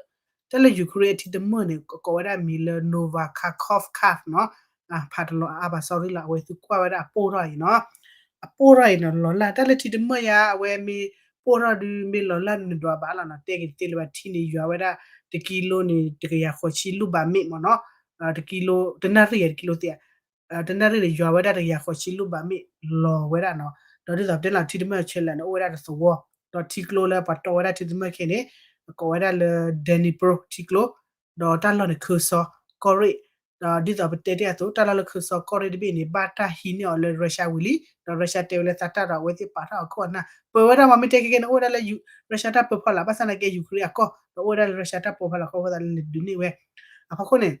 တၢ်လၢ Ukraine အထံတမၢၢ်န့ၣ် ကိးဝဲဒၣ်မံၤလၢ Novakakhovka နီၤ, ဖးတလီၤအါဘၣ် sorry လီၤ အဝဲသ့ၣ်ကွၢ်ဝဲဒၣ်အပိၢ်ထီၣ်အံၤနီၤ, အပိၢ်ထီၣ်အံၤနီၤ လီၤလၢ် တၢ်လၢထံတမၢၢ်ယါ အဝဲမ့ၢ်ပိၢ်ထီၣ်ဒုးမ့ၢ်လီၤလၢ်နဒွးဘၣ်လီၤနီၤ, တဲက့ၤတသ့လၢၤဘၣ် ထံန့ၣ်ယွၤဝဲဒၣ် တကံလိန့ၣ် တကယၤဃိးဆံလူၢ်ဘၣ်မ့ၢ်မ့ၢ်နီၤ, တကံလိ တနၣ်ရံၣ်ယါ တကံလိသ့ၣ်ဧါ တနၣ်ရံၣ်န့ၣ် ယွၤဝဲဒၣ်တကယၤဃိးဆံလူၢ်ဘၣ်မ့ၢ်လီၤဝဲဒၣ်နီၤ, ဒီးဒ်သိးပတဲလီၤ ထံတမၢၢ်ဆဲးလၢာ်န့ၣ် အိၣ်ဝဲဒၣ်တသဝီ, ဒီးထံကျိလၢပှၤတီဝဲဒၣ်ထံတမၢၢ်ခဲန့ၣ် ကိးဝဲဒၣ်လၢ Dnipro ထံကျိ, ဒီးတၢ်လီၢ်န့ၣ် ခၢၣ်စီၤကီၢ်ရ့ၣ်, ဒီးဒ်သိးပတဲတ့ၢ်အသိး တၢ်လီၢ်လၢခၢၣ်စီၤကီၢ်ရ့ၣ်တဘ့ၣ်န့ၣ် ဘၣ်တၢ်ဟံးန့ၢ်အီၤလၢ Russia ဝံၤလံ, ဒီး Russia တဲဝဲလၢသးတၢ်ဒီးအဝဲသ့ၣ်ပာ်ထီၣ်အခိၣ်အနၢ် ပၢၤဝဲဒၣ်မ့ၢ်မ့ၢ်တဲခဲကဲန့ၣ် အိၣ်ဝဲဒၣ်လၢ Russia တၢ်ပၢဖီလာ် ဘၣ်ဆၣ်သနာ်က့ Ukraine အကီၢ် ဒီးအိၣ်ဝဲဒၣ်လၢ Russia တၢ်ပၢဖီလာ်အဃိသတးလၢလဲၤဒုးန့ၢ်ဝဲ, အဖီခိၣ်န့ၣ်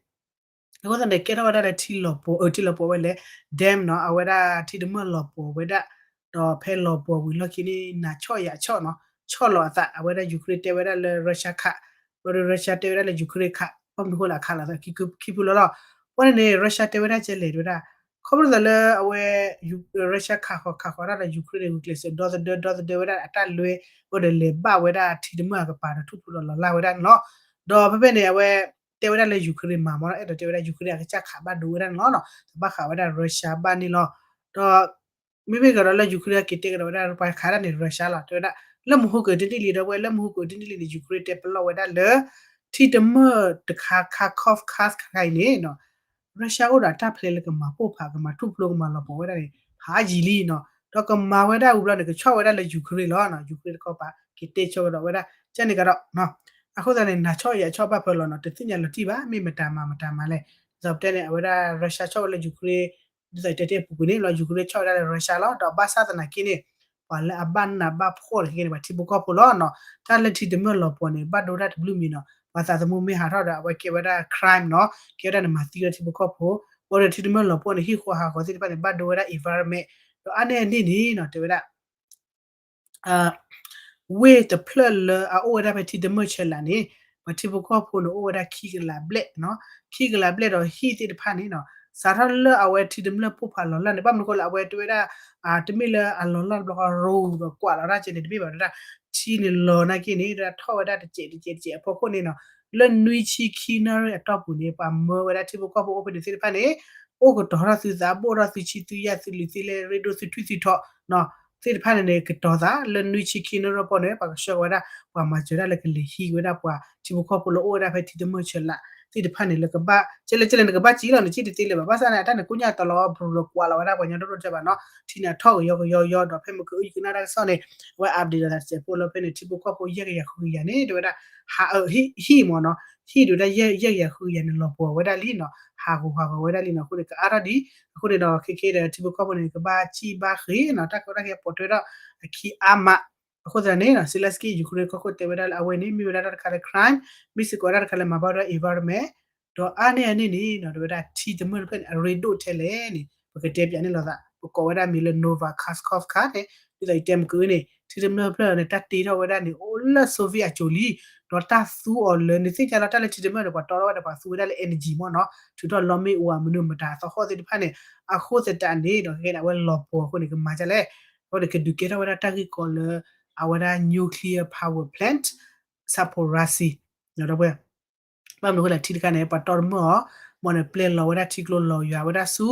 အဃိသတးန့ၣ် ကဲထီၣ်ဝဲဒၣ်လၢထံလီၤပှီၤ အထံလီၤပှီၤဝဲလဲၣ် dam နီၤ အဝဲဒၣ်ထံတမၢၢ်လီၤပှီၤဝဲဒၣ်, ဒီးဖဲလီၤပှီၤဝံၤလီၢ်ခံန့ၣ် နၤဆီၣ်ယၤဆီၣ်နီၤ ဆီၣ်လီၤအသး အဝဲဒၣ် Ukraine တဲဝဲဒၣ်လၢ Russia ခး, ဒီး Russia တဲဝဲဒၣ်လၢ Ukraine ခး ဘၣ်မနုၤဃိလၢအခးလီၤသး ခံဖုလီၤလီၤ, ဝဲန့ၣ်န့ၣ် Russia တဲဝဲဒၣ်ကဲလဲၣ်တဲဝဲဒၣ်, ခီဖျိသးလၢအဝဲ Russia ခးဃီၤခးဃီၤဒၣ်ဒီး Ukraine န့ၣ် ဂုာ်ကျဲးစၢးဒီသဒၢဒီသဒၢဝဲဒၣ်အတၢ်လွဲ, အဃိဒီးလဲၤဘၣ်ဝဲဒၣ်ထံတမၢၢ်အကပၤဒီးထူၣ်ဖျိးဒီးလီၤလၢ်ဝဲဒၣ်န့ၣ်လီၤ, ဒီးဖဲဖဲန့ၣ် အဝဲ တဲဝဲဒၣ်လၢ Ukraine မၤမ့ၢ်နီၤ အဲၣ်ဒိးတဲဝဲဒၣ် Ukraine အကစၢ်ခးဘၣ်ဒိဝဲဒၣ်န့ၣ်လီၤ, တဘၣ်ဃးဝဲဒၣ် Russia ဘၣ်န့ၣ်လီၤ, ဒီး မ့မ့ၢ်ကဒီးလၢ Ukraine က့ၤတဲကဒီးဝဲဒၣ် ပှၤခးဒၣ်န့ၣ် Russia လီၤ တဲဝဲဒၣ်, လၢမဟူကၢးတနံၣ်လံဒီး ဝဲလၢမဟူကၢးတနံၣ်လံန့ၣ် Ukraine တဲပလီၢ်ဝဲဒၣ်လၢ ထံတမၢၢ်တခါ Kharkov ခါခါအံၤန့ၣ်နီၤ Russia အိၣ်ဒီးတၢ်ဖျဲးလၢကမၤပိၢ်ဖး ကမၤထူၣ်ဖျိး ကမၤလီၤပှီၤဝဲဒၣ်န့ၣ် ဖးယံာ်လံနီၤ, ဒီးကမၤဝဲဒၣ်ဝံၤဘျီန့ၣ် ကဆီၣ်ဝဲဒၣ်လၢ Ukraine လီၤနီၤ, Ukraine တခီပၤ က့ၤတဲဆိကဒီးဝဲဒၣ် ကန့ၣ်ကဒီး အဃိသတးန့ၣ် နၤဆီၣ်ယၤဆီၣ်ဘၣ်ဖဲလီၤနီၤ တသ့ၣ်ညါလီၤတံၢ်ဘၣ် မ့ၢ်မတၤမၤမတၤမၤလဲၣ်, ဒ်သိးပတဲန့ၣ် အဝဲဒၣ် Russia ဆီၣ်ဝဲလၢ Ukraine ဒ်သိးတဲတ့ၢ်အပူၤကွံာ်န့ၣ်လီၤ Ukraine ဆီၣ်ဝဲဒၣ်လၢ Russia လီၤ ဒီးဘၣ်ဆၣ်သနာ်က့န့ၣ် ပှၤလၢအဘၣ်နးဘၣ်ဖှီၣ်တက့ၢ်န့ၣ် ပှၤထံဖိကီၢ်ဖိလီၤနီၤ, တၢ်လၢထံတမၢၢ်လီၤပှီၤန့ၣ် ဘၣ်ဒိဝဲဒၣ်တဘျုးမံၤနီၤ, ပှၤသးသမူမ့ၢ်ဟးထီၣ်ဒီး အဝဲကဲဝဲဒၣ် crime နီၤ, ကဲဝဲဒၣ်န့ၣ်မၤသံဝဲဒၣ်ထံဖိကီၢ်ဖိ, အဃိဒီးထံတမၢၢ်လီၤပှီၤန့ၣ် ဟံၣ်ဃီဟးဂီၤသ့ၣ်တဖၣ်န့ၣ် ဘၣ်ဒိဝဲဒၣ် environment, ဒီးအါန့ၢ်အန့ၣ်န့ၣ်နီၤ တဲဝဲဒၣ် ဝ့ၢ်တဖျၢၣ်လၢအအိၣ်ဝဲဒၣ်ဖဲထံတမၢၢ်ဆဲးလးန့ၣ် ပှၤထံဖိကီၢ်ဖိန့ၣ် အိၣ်ဝဲဒၣ်ခံကလးဘျဲၣ်နီၤ, ခံကလးဘျဲၣ်ဒီးဟံၣ်သ့ၣ်တဖၣ်န့ၣ်နီၤ, စးထီၣ်လၢအဝဲထံတမၢၢ်ပိၢ်ဖးလီၤလၢ်န့ၣ် ဘၣ်မနုၤဃိလၢအဝဲတဲဝဲဒၣ် တမ့ၢ်လၢအလီၤလၢ်တဘျီဃီ ရိၤဒီးကွၢ်လီၤတၢ်ကဲန့ၣ် တမ့ၢ်ဘၣ်ဝဲဒၣ် ထံန့ၣ်လီၤနာ်က့န့ၣ် ဒၣ်ထီၣ်ဝဲဒၣ်တစဲးတစဲးတစဲးအဖီခိၣ်န့ၣ်နီၤ, လၢနွံဆံခံနၣ်ရံၣ်အတီၢ်ပူၤန့ၣ် ပှၤမၢဝဲဒၣ်ထံဖိကီၢ်ဖိအိၣ်ဖဲန့ၣ်သ့ၣ်တဖၣ်န့ၣ် အိၣ်ကတီၤထီၣ်သုသး ဘိၣ်ထီၣ်သုဆံသုယၣ်သုလံၤသုလဲၢ် ရ့ဒိၣ်သုထွံၣ်သုထီၣ်နီၤ သ့ၣ်တဖၣ်န့ၣ်န့ၣ် ကတီၤသး လၢနွံဆံခံနၣ်ရံၣ်အပီၢ်န့ၣ် ပှၤကဆှၢဝဲဒၣ် ပှၤမၤစၢၤဒၣ်လၢကလဲၤဟံးဝဲဒၣ်ပှၤထံဖိကီၢ်ဖိလၢအိၣ်ဝဲဒၣ်ဖဲထံတမၢၢ်ဆဲးလး သ့ၣ်တဖၣ်န့ၣ် လၢကဘၣ် ကဲလဲၣ်ကဲလဲၣ်န့ၣ် ကဘၣ်စံးလီၤန့ၣ် စံးတသ့လၢၤဘၣ် ဘၣ်ဆၣ်န့ၣ် အတၢ်န့ၣ် ကိညၢ်တီလီၤ ဘြူၤလီၤကွၢ်လီၤဝဲဒၣ်ပှၤကညီဒိၣ်ဒိၣ်တဲဘၣ်နီၤ ထံန့ၣ်အထီၣ်ကယီကယီယီ ဒီးဖဲမ့ၢ်ကအုၣ်ယကနၣ်တၢ်ကစီၣ်န့ၣ် အဝဲ update ဒီးသးတစဲးဖိလၢဖဲန့ၣ် ထံဖိကီၢ်ဖိယဲၢ်ကယၤဃုကယၤန့ၣ် တဲဝဲဒၣ် ဟးအၢ ဟံၣ်မ့ၢ်နီၤ ဟံၣ်ဒုးဒၣ်ယဲၢ်ကယၤဃုကယၤန့ၣ် လီၤပှီၤဝဲဒၣ်လံနီၤ ဟးဂူာ်ဟးဂီၤဝဲဒၣ်လံနီၤ အဃိန့ၣ် ကအါထီၣ်ဒ် အဃိန့ၣ်ဒီး ခဲခဲဒီး ထံဖိကီၢ်ဖိန့ၣ် ကဘၣ်စံၣ်ဘၣ်ဃ့နီၤ တၢ်ကီတၢ်ခဲပိာ်ထွဲထီၣ်အခံအါမး အဃိသတးန့ၣ် Zelenskyy Ukraine ကီၢ်ခိၣ်တဲဝဲဒၣ်လၢအဝဲန့ၣ် မ့ၢ်ဝဲဒၣ်တၢ်တခါလၢ crime မ့ၢ်စ့ၢ်ကီးဝဲဒၣ်တၢ်တခါလၢမၤဘၣ်ဝဲဒၣ် environment ဒီးအါန့ၢ်အန့ၣ်န့ၣ်နီၤ တဲဝဲဒၣ်ထံတမၢၢ်တဖျၢၣ်န့ၣ် အရ့ဒိၣ်ထဲလဲၣ်န့ၣ် ပကတဲပၠးန့ၢ်လိာ်သး ပကိးဝဲဒၣ်မံၤလၢ Novakhovka န့ၣ် ဒ်သိးယတဲမ့ၢ်ကန့ၣ် ထံတမၢၢ်တဖျၢၣ်န့ၣ် တၢ်တ့ထီၣ်ဝဲဒၣ်န့ၣ် အိၣ်လၢ Soviet အစိၤလံ ဒီးတၢ်သူအီၤလၢ နသ့ၣ်ညါလီၤ တၢ်လၢထံတမၢၢ်န့ၣ် ပှၤတီထီၣ်ဝဲဒီး ပှၤသူဝဲဒၣ်လၢ energy မ့ၢ်နီၤ, ထုးထီၣ်လီမ့ၣ်အူ မနုၤမတၤသီဟီၣ်သ့ၣ်တဖၣ်န့ၣ် အဃိသတးန့ၣ်ဒီး ကဲဒၣ်အဝဲလီၤပှီၤအဃိန့ၣ် ကမၤဒ်လဲၣ်, အဃိန့ၣ် ကဒုးကဲထီၣ်ဝဲဒၣ်တၢ်ဂ့ၢ်ကီလၢ အဝဲဒၣ် nuclear power plant Zaporizhzhia ဒီး ဘၣ်မနုၤအဃိလဲၣ် ထံတခါန့ၣ် ပှၤတီတမၢၢ်အီၤ, မ်န့ၣ် ပျဲလီၤဝဲဒၣ်ထံကျိလီၤယွၤဝဲဒၣ်ဆူ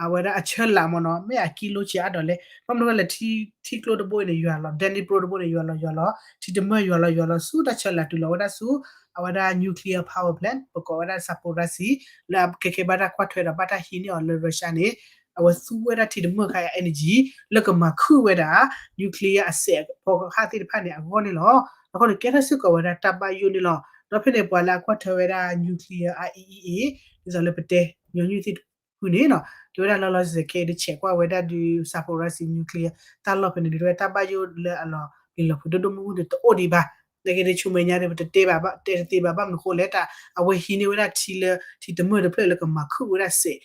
အဝဲဒၣ်အဆၢလးမ့ၢ်နီၤ, မ့ၢ်အကံလိဆံးအါဒီးလဲၣ်, ဘၣ်မနုၤအဃိလဲၣ် ထံကျိတဘိအံၤန့ၣ် ယွၤလီၤ Dnipro တဘိန့ၣ် ယွၤလီၤယွၤလီၤ ထံတမၢၢ်ယွၤလီၤယွၤလီၤဆူတၢ်ဆၢလးတုၤလီၤဝဲဒၣ်ဆူ အဝဲဒၣ် nuclear power plant ပကိးဝဲဒၣ် Zaporizhzhia လၢအခဲခဲဘၣ်တၢ်ကွၢ်ထွဲဒီးဘၣ်တၢ်ဟံးန့ၢ်အီၤလၢ Russia န့ၣ် အဝဲသူဝဲဒၣ်ထံတမၢၢ်ခါအံၤ energy လၢကမၤခုၣ်ဝဲဒၣ် nuclear အစဲးဖီကဟၣ်သ့ၣ်တဖၣ်န့ၣ် အဂီၢ်န့ၣ်လီၤ. အဃိန့ၣ် ကဲထီၣ်စ့ၢ်ကီးဝဲဒၣ်တၢ်ဘၣ်ယိၣ်န့ၣ်လီၤ. ဒီးဖဲန့ၣ် ပှၤလၢအကွၢ်ထွဲဝဲဒၣ် nuclear အ IAEA ဒ်သိးလၢပတဲညီနုၢ်သ့ၣ်တဖုန့ၣ်နီၤ တဲဝဲဒၣ်လီၤလီၤဆဲးဆဲးခဲအံၤ တဆဲးကွၢ်ဝဲဒၣ်ဒုး Zaporizhzhia nuclear တၢ်လီၢ်ဖဲန့ၣ် ဒုးဝဲတၢ်ဘၣ်ယိၣ်လၢအလီၤလံၤလီၤဖုးဒိၣ်ဒိၣ်မုၢ်မုၢ်န့ၣ် တအိၣ်ဒံးဘၣ်. နာ်က့ဒ်ဆူမဲာ်ညါဒီး ပတတဲဘၣ် တဲတသ့ဘၣ် ဘၣ်မနုၤဃိလဲၣ် တၢ်အဝဲဟံးန့ၢ်ဝဲဒၣ်ထံလၢ ထံတမၢၢ်တဖျၢၣ်လၢကမၤခုၣ်ဝဲဒၣ်စဲး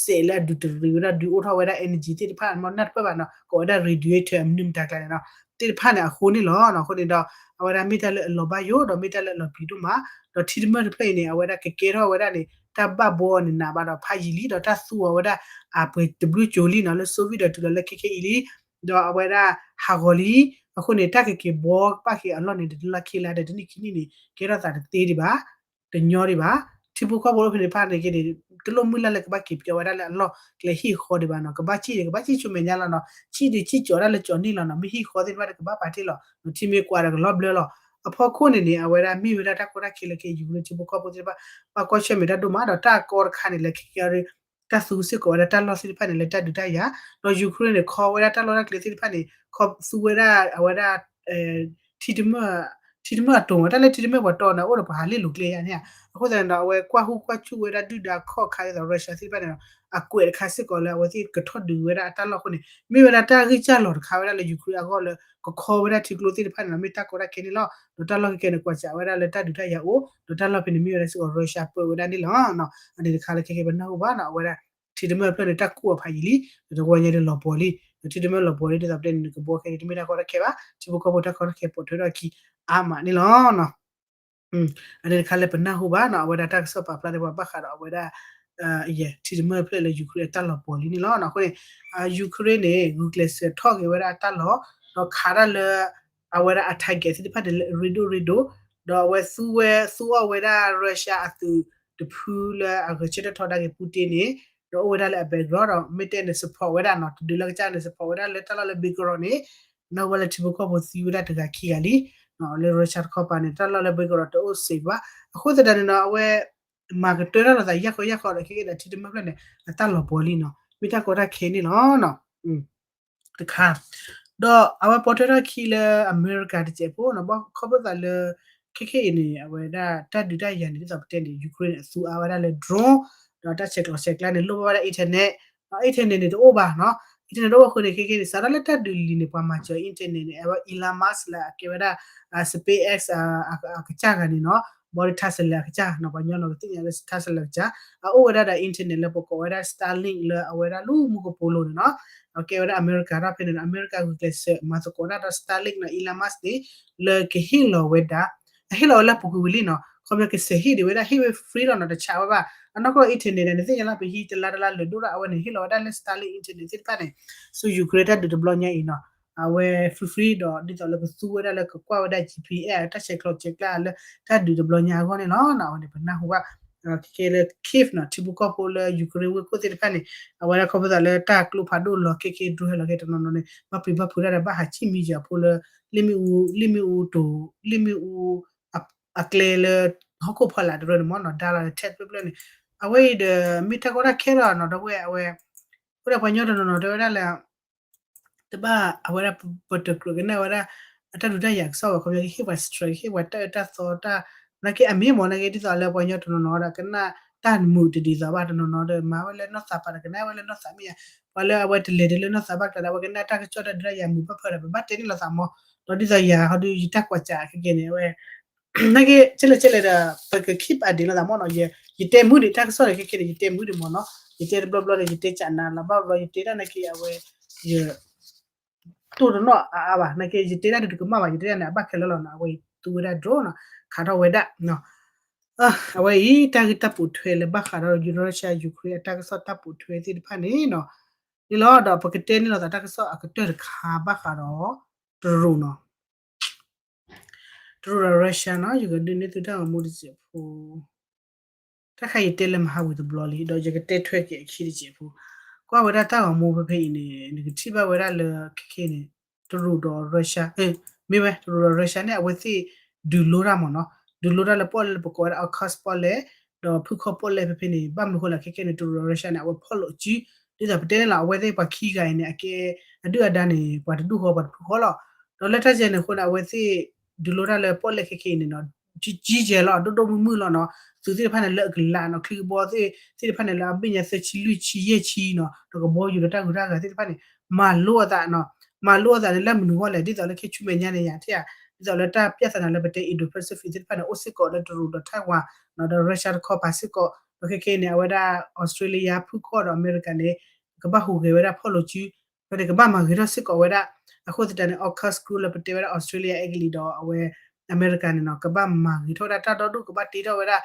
စဲးလၢအဒုးတရံးဝဲဒၣ်ဒုးအိၣ်ထီၣ်ဝဲဒၣ် energy သ့ၣ်တဖၣ် မ့ၢ်နၢ်တပၢၢ်ဘၣ်နီၤ ကိးဝဲဒၣ် radiator အမနုၤမတၤကျါန့ၣ်နီၤ သ့ၣ်တဖၣ်န့ၣ်အဃိန့ၣ်လီၤ. အဃိန့ၣ်ဒီး အဝဲဒၣ်မ့ၢ်တၢ်လၢအလီၤဘၣ်ယိၣ် ဒီးမ့ၢ်တၢ်လၢအလီၤပျံၤဒိၣ်မး ဒီးထံတမၢၢ်တဖျၢၣ်အံၤန့ၣ် အဝဲဒၣ်ကကဲထီၣ်ဝဲဒၣ်န့ၣ် တၢ်ဘၣ်ဘှီန့ၣ်နးဘၣ်ဒီးဖးယံာ်လံ ဒီးတၢ်သူအီၤဝဲဒၣ် အပှဲၤတဘျုးကၠိလံနီၤ လၢ Soviet ဒီးတုၤလီၤလၢခဲခဲအံၤလံ ဒီးအဝဲဒၣ်ဟးဂီၤလံ. အဃိန့ၣ် တၢ်ကက့ၤဘှီကဘၣ်က့ၤအလီၢ်န့ၣ် တလၢခံလါဒီးတနံၣ်ခံနံၣ်န့ၣ် ကဲထီၣ်သးတသ့ဒံးဘၣ် တညီဒံးဘၣ်. ထံဖိကီၢ်ဖိဖဲန့ၣ်တဖၣ်န့ၣ်က့န့ၣ် တလိၣ်မုၢ်လၢ်လၢကဘၣ်က့ၤပျီဝဲဒၣ်လၢအလီၢ်ကျဲဟံၣ်ဃီဒံးဘၣ်နီၤ ကဘၣ်စံၣ်န့ၣ် ကဘၣ်စံၣ်ဆူမဲာ်ညါလီၤနီၤ စံၣ်ဒုးစံၣ်ကၠီၤဒၣ်လၢကၠီၤန့ၣ်လီၤနီၤ မ့ၢ်ဟံၣ်ဃီသ့ၣ်တဖၣ်ဒီးကဘၣ်ပာ်တ့ၢ်လီၤ ထံမ့ၢ်ကွၢ်ဒီးကလီၤဘျၢလီၤ. အဖီခိၣ်န့ၣ်န့ၣ် အဝဲဒၣ်မ့ၢ်ဝဲဒၣ်တၢ်ကီတၢ်ခဲလၢက့ Ukraine ထံဖိကီၢ်ဖိသ့ၣ်တဖၣ် ဘၣ်ကွၢ်ဆၢၣ်မဲာ်တၢ်ဒိၣ်မးဒီးတၢ်ကီတခါန့ၣ် လၢခဲခဲအံၤ တၢ်သူစ့ၢ်ကီးဝဲဒၣ်တၢ်လီၢ်သ့ၣ်တဖၣ်န့ၣ် လၢတၢ်ဒုးတၢ်ယၤ ဒီး Ukraine န့ၣ် ခီဝဲဒၣ်တၢ်လီၢ်တၢ်ကျဲသ့ၣ်တဖၣ်န့ၣ် ခီသူဝဲဒၣ်အဝဲဒၣ် ထံတမၢၢ် ထံတမၢၢ်အတိၤမး တၢ်လၢထံတမၢၢ်ပှၤတီန့ၣ် အိၣ်ဒီးပှၤဟးလ့ၣ်လိာ်ကျဲယါန့ၣ်ဧါ. အဃိသတးန့ၣ်ဒီး အဝဲကွၢ်ဟုၣ်ကွၢ်စူၣ်ဝဲဒၣ်ဒုၣ်ဒါခီၣ်ခါဒ်သိး Russia သ့ၣ်တဖၣ်န့ၣ်ဒီး အကွဲးတခါစ့ၢ်ကီးလၢအဝဲသ့ၣ်ကထီၣ်ဒုးဝဲဒၣ်အတၢ်လီၢ်အဃိန့ၣ် မ့ၢ်ဝဲဒၣ်တၢ်ဂံၢ်စၢ်လီၤတခါဝဲဒၣ်လၢ Ukraine အဂီၢ်လၢ ကခီဝဲဒၣ်ထံကျိသ့ၣ်တဖၣ်န့ၣ်ဒီး မ့ၢ်တၢ်ကီတၢ်ခဲန့ၣ်လီၤ. ဒီးတၢ်လီၢ်ခဲခဲန့ၣ် ကွၢ်စးဝဲဒၣ်လၢတၢ်ဒုးတၢ်ယၤအိၣ် ဒီးတၢ်လီၢ်ဖဲန့ၣ်မ့ၢ်ဝဲဒၣ်စ့ၢ်ကီး Russia ပၢဝဲဒၣ်န့ၣ်လီၤ. အန့ၣ်တခါလၢခဲခဲပနၢ်ဟူဘၣ်နီၤ အဝဲဒၣ် ထံတမၢၢ်တဖျၢၣ်န့ၣ် တၢ်ကူၣ်အီၤဖးယံာ်လံ ဒီးတဝီညါဒီးလီၤပှီၤလံ ဒီးထံတမၢၢ်လီၤပှီၤလံ ဒ်သိးပတဲန့ၣ် နကဘှီခဲန့ၣ် တမ့ၢ်တၢ်ကီတၢ်ခဲဘၣ် ထံဖိကီၢ်ဖိတၢ်ကီတၢ်ခဲပိာ်ထွဲထီၣ်အခံ အါမးန့ၣ်လီၤ. အန့ၣ်တခါလၢပနၢ်ဟူဘၣ်နီၤ အဝဲဒၣ်တၢ်ကစီၣ်ပာ်ဖျါဒံးပှၤဘၣ်ဃးဒီးအဝဲဒၣ် ထံတမၢၢ်တဖျၢၣ်လၢ Ukraine အတၢ်လီၤပှီၤလံန့ၣ်လီၤ. အဃိန့ၣ် Ukraine န့ၣ် ဂုာ်ကျဲးစၢးထီၣ်က့ၤဝဲဒၣ်အတၢ်လီၢ် ဒီးခးတၢ်လၢ အဝဲဒၣ်အ target သ့ၣ်တဖၣ်န့ၣ်လၢအရ့ဒိၣ်ရ့ဒိၣ် ဒီးအဝဲသူဝဲသူအီၣ်ဝဲဒၣ် Russia အသုးတဖုလၢအဂဲၤဆၢထၢၣ်ထီဒါက့ၤ Putin န့ၣ် ဒီးအိၣ်ဝဲဒၣ်လၢအ background ဒီး မ့ၢ်တဲန့ၣ် support ဝဲဒၣ်နီၤ တဒုးလၢကစၢ်န့ၣ် support ဝဲဒၣ်လၢတၢ်လီၢ်လၢ Belgorod န့ၣ် နီၢ်ဝဲလၢထံဖိကီၢ်ဖိသံဝဲဒၣ်တဂၤခံဂၤလံ လၢ Russia တခီပၤန့ၣ် တၢ်လီၢ်လၢ Belgorod တအိၣ် safe ဘၣ်. အဃိသတးန့ၣ်နီၤ အဝဲ မၤကတၢၢ်တၢ်လီၤသးယၢ်ခီယၢ်ခီဒီး ခဲကဲဒီးထံတမၢၢ်ဖျၢၣ်န့ၣ် အတၢ်လီၤပှီၤလံနီၤ မ့ၢ်တၢ်ကီတၢ်ခဲန့ၣ်လီၤ. တခါ ဒီးအဝဲပိာ်ထွဲထီၣ်ခံလၢအမဲရကၤတစဲးဖိနီၤ ဘၣ်ခီဖျိသးလၢ ခဲခဲအံၤန့ၣ် အဝဲဒၣ်တၢ်ဒုးတၢ်ယၤန့ၣ် ဒ်သိးပတဲန့ၣ် Ukraine န့ၣ် အသူအါဝဲဒၣ်လၢ drone ဒီးတၢ်ဆဲးကျိးဆဲးကျၢန့ၣ် လိၣ်ဘၣ်ဝဲဒၣ် internet ဒီး internet န့ၣ်တအိၣ်ဘၣ်နီၤ internet တအိၣ်ဘၣ်အဃိန့ၣ် ခဲခဲန့ၣ် စးထီၣ်လၢတၢ်ဒုးလံၤန့ၣ် ပှၤမၤစၢၤ internet န့ၣ် အဝဲ Elon Musk လၢအကဲဝဲဒၣ် SpaceX အကစၢ်ဂၤန့ၣ်နီၤ ဘီဒ် Tesla အကစၢ်နီၤ ပှၤကညီနီၤကသ့ၣ်ညါလၢ Tesla အကစၢ် အအိၣ်ဝဲဒၣ်ဒီး internet လၢပကိးဝဲဒၣ် Starlink လၢအဝဲဒၣ်လၢမူကပိာ်လိၤန့ၣ်နီၤ အကဲဝဲဒၣ်အမဲရကၤထီၣ်ဖဲန့ၣ်နီၤ အမဲရကၤဂုာ်ကျဲးစၢးမၤသကိးတၢ်ဒီး Starlink နီၤ Elon Musk န့ၣ် လၢကဟ့ၣ်လီၤဝဲဒၣ် အဟ့ၣ်လီၤဝဲလၢအပူၤကွံာ်ဝံၤလံနီၤ ခီပညီကစဲးဟ့ၣ်ဒံးဝဲဒၣ် ဟ့ၣ်ဝဲ free လီၤနီၤ တဆးဝဲဘၣ် အနီၢ်ကီၢ် internet န့ၣ် နသ့ၣ်ညါလၢပဟံးတလါတလါလဲၤဒိၣ်ဒၣ် အဝဲန့ၣ် ဟ့ၣ်လီၤဝဲဒၣ်လၢ Starlink internet သ့ၣ်တဖၣ်န့ၣ် ဆူ Ukraine တၢ်ဒုးတဘျီညါအံၤနီၤ အဝဲ free free ဒီးဒ်သိးလၢကသူဝဲဒၣ်လၢကကွၢ်ဝဲဒၣ် GPS တၢ်ဆဲးကျိးဆဲးကျၢလၢတၢ်ဒုးတဘျီညါအဂီၢ်န့ၣ်လီၤ. အဝဲန့ၣ်ပနၢ်ဟူဘၣ် ခဲခဲလၢ Kyiv နီၤ ထံဖိကီၢ်ဖိလၢ Ukraine ဝ့ၢ်ခိၣ်သ့ၣ်တဖၣ်န့ၣ် အဝဲဒၣ်ခီဖျိသးလၢတၢ်ကျိဖးဒိၣ်လီၤခဲခဲ drone ဟဲလီၤခဲတနီၤနီၤန့ၣ် ဘၣ်ပျံၤဘၣ်ဖုးတၢ်ဒီးဘၣ်ဟးဆံၣ်မံယၤဖိလၢ လ့ၣ်မ့ၣ်အူ လ့ၣ်မ့ၣ်အူတိၤ လ့ၣ်မ့ၣ်အူ အကျဲလၢ ဟီၣ်ခိၣ်ဖီလာ်တရၢန့ၣ်မ့ၢ်နီၤ ဒါလီၤ test ဖျၢၣ်ဖျၢၣ်န့ၣ် အဝဲအံၤဒီး မ့ၢ်တၢ်ကီတၢ်ခဲလီၤနီၤ ဒီပုၢ်ဝဲၢ် အဝဲ အဃိဒီးပှၤကညီတနီၤနီၤတဲဝဲဒၣ်လၢ တဘၣ်အဝဲဒၣ်ပတကြၢးကနၣ်ဝဲဒၣ် အတၢ်ဒုးတၢ်ယၤကစီၣ်ဘၣ် ခီပညီကဟ့ၣ်ပှၤ stress ကဟ့ၣ်ပှၤတၢ်အၢတၢ်သီတၢ် နာ်က့အမ့ၢ်မ့ၢ်နာ်က့ ဒ်သိးလၢပှၤကညီတနီၤနီၤဒီး ကနၣ်တၢ်မုာ်တဒ်သိးဘၣ် တနီၤနီၤဒီး မၤဝဲလၢနီၢ်သးပာ်ဒီး ကနၣ်ဝဲလၢနီၢ်သးမ့ၢ်ဧါ ပှၤလၢအဝဲတလဲၤတလၢနီၢ်သးဘၣ်ကျါဒီး အဝဲကနၣ်တၢ်ကစီၣ်တၢ်ဒုးတၢ်ယၤမုာ်ဘၣ်ဖၢဒီး ပဘၣ်တဲန့ၢ်လိာ်သးမ့ၢ် ဒီးဒ်သိးယၤဟီဒုး ယတၢ်ကွၢ်စးခဲကဲန့ၣ် အဝဲ နာ်က့ ကဲလဲၣ်ကဲလဲၣ်ဒီး ပက keep update လိာ်သးမ့ၢ်နီၤ ယတဲမုာ်ဒံးတၢ်ကစီၣ်န့ၣ် ခဲကဲန့ၣ် ယတဲမုာ်ဒံးမ့ၢ်နီၤ ယတဲတဘျီဘျီန့ၣ် ယတဲကနၤလီၤ ဘၣ်ဘျီယတဲတၢ်နာ်က့ အဝဲ ယ တိၢ်တနီၣ်အါအါဘၣ် နာ်က့ ယတဲတၢ်ဒုးတကမၣ်ဘၣ် ယတဲတၢ်န့ၣ် အဘၣ်ခဲလၢာ်လီၤနီၤ အဝဲသူဝဲဒၣ် drone နီၤ ခးထီၣ်ဝဲဒၣ် အဝဲအံၤ တၢ်ဂ့ၢ်တၢ်ပိာ်ထွဲလၢဘၣ်ဃးဒီး Russia Ukraine အတၢ်ကစီၣ်တၢ်ပိာ်ထွဲသ့ၣ်တဖၣ်န့ၣ်နီၤ န့ၣ်လီၤ. ဒီးပကတဲန့ၣ်လိာ်သးတၢ်ကစီၣ်အကတၢၢ်တခါဘၣ်ဃးဒီး တရူးနီၤ တရူးဒီး Russia နီၤ ယကဒုးန့ၢ်သုတၢ်ဂီၤမူတစဲးဖိ တၢ်ခါယတဲလၢမဟါဝံၤတဘျီလံ ဒီးယကတဲထွဲက့ၤအခံတစဲးဖိ ကွၢ်ဝဲဒၣ်တၢ်ဂီၤမူဖဲဖဲအံၤန့ၣ် နကထံၣ်ဘၣ်ဝဲဒၣ်လၢခဲခဲန့ၣ် တရူးဒီး Russia မ့ၢ်ဝဲ တရူးဒီး Russia န့ၣ် အဝဲသ့ၣ်ဒုးလိတၢ်မ့ၢ်နီၤ ဒုးလိတၢ်လၢပီၣ်လဲၣ်လၢပကိးဝဲဒၣ် Okhotsk ပီၣ်လဲၣ် ဒီးဖုၣ်ခီၣ်ပီၣ်လဲၣ်ဖဲဖဲန့ၣ် ဘၣ်မနုၤဃိလဲၣ်ခဲခဲန့ၣ် တရူးဒီး Russia န့ၣ် အဝဲဖီၣ်လိာ်စု ဒ်သိးပတဲန့ၣ်လီၤ အဝဲသ့ၣ်ပှၤခံဂၤအံၤန့ၣ် အကဲ အဒုၣ်အဒါန့ၣ် ပှၤတဒူၣ်ဃီပှၤတဖုဃီလီၤ. ဒီးလၢတၢ်ယဲန့ၣ်အဃိန့ၣ် အဝဲသ့ၣ်ဒုးလိတၢ်လၢပီၣ်လဲၣ်ခဲခဲအံၤန့ၣ်နီၤ ကံကံယဲလီၤ ဒိၣ်ဒိၣ်မုၢ်မုၢ်လီၤနီၤ သုးသ့ၣ်တဖၣ်န့ၣ်လၢအကလးနီၤ ချံကဘီသ့ၣ်တဖၣ်န့ၣ်လၢအဘ့ၣ်ညါသၢဆံလွံၢ်ဆံယဲၢ်ဆံနီၤ ဒီးကဘီယူၤဒီးတၢ်ဂုၤတၢ်ဂၤသ့ၣ်တဖၣ်န့ၣ် မၤလိအသးနီၤ မၤလိအသးန့ၣ်လၢမနုၤအဂီၢ်လဲၣ် ဒ်သိးလၢခဲဆူမဲာ်ညါန့ၣ် ယၤထံၣ်ဧါ ဒ်သိးလၢတၢ်ပြဿနာလၢပတဲ Indo-Pacific သ့ၣ်တဖၣ်န့ၣ် အိၣ်စ့ၢ်ကီးလၢတရူးဒီး Taiwan နီၤ ဒီး Russia တခီပၤစ့ၢ်ကီး ဒီးခဲခဲအံၤန့ၣ် အဝဲဒၣ် Australia ဖုၣ်ခီၣ်ဒီးအမဲရကၤန့ၣ် ကဘၣ်ဟူးဂဲၤဝဲဒၣ်ဖီၣ်လိာ်စု ဖဲန့ၣ်ကဘၣ်မၤဂ့ၤထီၣ်စ့ၢ်ကီးဝဲဒၣ် အဃိသတးန့ၣ် AUKUS ကရူၢ်လၢပတဲဝဲဒၣ် Australia အဲကလံးဒီးအဝဲ အမဲရကၤန့ၣ်နီၤ ကဘၣ်မၤဂ့ၤထီၣ်ဝဲဒၣ်တၢ်ဒီဒူၣ် ကဘၣ်တ့ထီၣ်ဝဲဒၣ်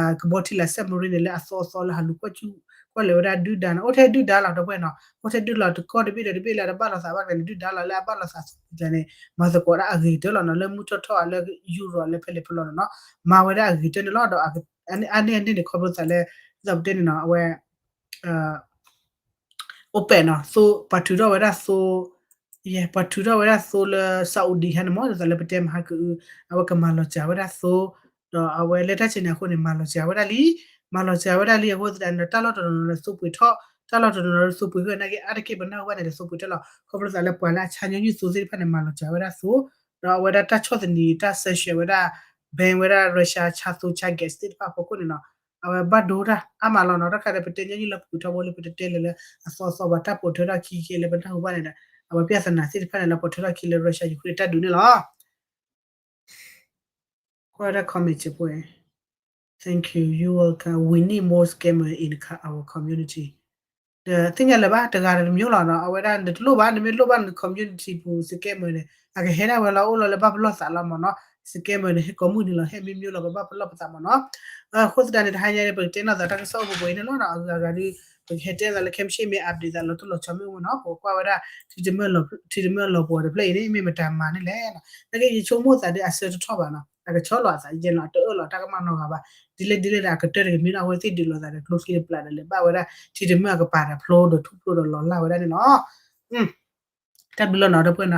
ကဘီထံလာ်ဆဲးမရံန့ၣ်လၢအသီအသီလၢဟးလူၤကွၢ်စူၣ် ကွၢ်လၢာ်ဝဲဒၣ်ဒုၣ်ဒါန့ၣ် အိၣ်ထဲဒုၣ်ဒါလီၤ ဒီပုၢ်ဝဲၢ်နီၤ အိၣ်ထဲဒုၣ်လီၤတကီၢ်တဘ့ၣ်ဒီးတဘ့ၣ်လၢတဘၣ်လိာ်သးဘၣ်ကျဲန့ၣ် ဒုၣ်ဒါလီၤလၢအဘၣ်လိာ်သးသီကျဲန့ၣ် မၤသကိးဒၣ်အဂ့ၤကတၢၢ်လီၤနီၤ လၢမုၢ်ထီၣ်ထီၣ်အလၢ Europe လၢဖဲလဲၣ်ဖဲလဲၣ်လီၤနီၤ မၤဝဲဒၣ်အဂ့ၤကတၢၢ်န့ၣ်လီၤ ဒီးအန့ၣ်အန့ၣ်န့ၣ် ခီဖျိသးလၢ ဒ်သိးပတဲန့ၣ်နီၤ အဝဲ အိၣ်ပဲာ်နီၤ သိ ပှၤထုးထီၣ်ဝဲဒၣ်သိ ယဲ ပှၤထုးထီၣ်ဝဲဒၣ်သိလၢ Saudi ဟဲန့ၣ်မ့ၢ် ဒ်သိးလၢပတဲမဟါကအု အဝဲကမၤလီၤစှၤဝဲဒၣ်သိ ဒီးအဝဲလၢတၢ်ဆဲန့ၣ်အဃိန့ၣ် မၤလီၤစှၤဝဲဒၣ်လံ မၤလီၤစှၤဝဲဒၣ်လံအဃိသတးန့ၣ်ဒီး တၢ်လီၢ်တနီၤနီၤဒီးသိပှ့ၤထီၣ် တၢ်လီၢ်တနီၤနီၤဒီးသိပှ့ၤဂၢၢ်နာ်က့ အါတက့ၢ်ပနၢ်ဟူဘၣ်န့ၣ်ဒီးသိပှ့ၤထီၣ်လီၤ ခီဖျိသးလၢပှၤလၢအဆါညီနုၢ်သိသ့ၣ်တဖၣ်န့ၣ် မၤလီၤစှၤဝဲဒ၁သိ ဒီးအဝဲဒၣ်တၢ်ဆီၣ်သနံးတၢ် sanction ဝဲဒၣ် ban ဝဲဒၣ် Russia ဆါသိဆါ gas သ့ၣ်တဖၣ်အဖီခိၣ်န့ၣ်နီၤ အဝဲဘၣ်ဒိတၢ်အါမးလီၤနီၤ တၢ်ခါဒီးပတဲညီနုၢ်လၢပှဲၤထီဘိလၢပတတဲလၢၤလၢအသီသီဘၣ် တၢ်ပိာ်ထွဲထီၣ်ခံက့လၢပနၢ်ဟူဘၣ်န့ၣ်ဒီး အဝဲ ပြဿနာ သ့ၣ်တဖၣ်န့ၣ်လၢပိာ်ထွဲထီၣ်ခံလၢ Russia Ukraine တၢ်ဒုးန့ၣ်လီၤ ကွၢ်ဝဲဒၣ် comment ဖိ Thank you, you welcome. We need more scammer in our community. ဒီးသ့ၣ်ညါလၢၤဘၣ် တဂၤဒီးတမျိုးလီၤနီၤ အဝဲဒၣ်နတလိၣ်ဘၣ် နမ့ၢ်လိၣ်ဘၣ်န community ပူၤ scammer န့ၣ် အကဟဲဒၣ်ဝဲလီၤ အိၣ်လီၤလၢဘၣ်ပလီၢ်သးလီၤမ့ၢ်နီၤ scammer န့ၣ် ဟဲကိးမုၢ်နံၤလီၤ ဟဲမ့ၢ်မ့ၢ်လီၤ ပဘၣ်ပလီၢ်ပသးမ့ၢ်နီၤ အဃိသတးန့ၣ် တဟါညါန့ၣ် ပကတဲနီၢ်သးတၢ်ကစီၣ်အိၣ်ပှဲၤပှဲၤအံၤန့ၣ်လီၤနီၤ အဂၤဂၤဒုး ပကဟဲတဲသးလၢခဲမုၢ်ဆ့ၣ်မ့ၢ် update သးလီၤတိၢ်လီၤဆီမ့ၢ်မ့ၢ်နီၤ ပကကွၢ်ဝဲဒၣ် ထံတမၢလီၤပှီၤတဖျၢၣ်အံၤန့ၣ် မ့ၢ်မတၤမၤန့ၣ်လဲၣ်နီၤ နာ်က့ယဆိကမိၣ်သးဒီးအဆၢတထီၣ်ဘၣ်နီၤ အကဆီလီၤအသးယဲလီၤ တအၢၣ်လီၤတၢ်ကမၣ်နီတဂၤဘၣ် ဒ်လဲၣ်ဒ်လဲၣ်ဒီးအကတၢၢ်တကမံၤနီၤ အဝဲသ့ၣ်ဒုးလိာ်သးဒီးကျိချံတပျၢ်ဒီးလဲၤဘၣ်ဝဲဒၣ် ထံတမၢအကပၤဒီးဖျိဒီးထူၣ်ဖျိဒီးလီၤလၢ်ဝဲဒၣ်န့ၣ်လီၤ တၢ်ဘျုးလီၤနီၤ ဒီပုၢ်ဝဲၢ်နီၤ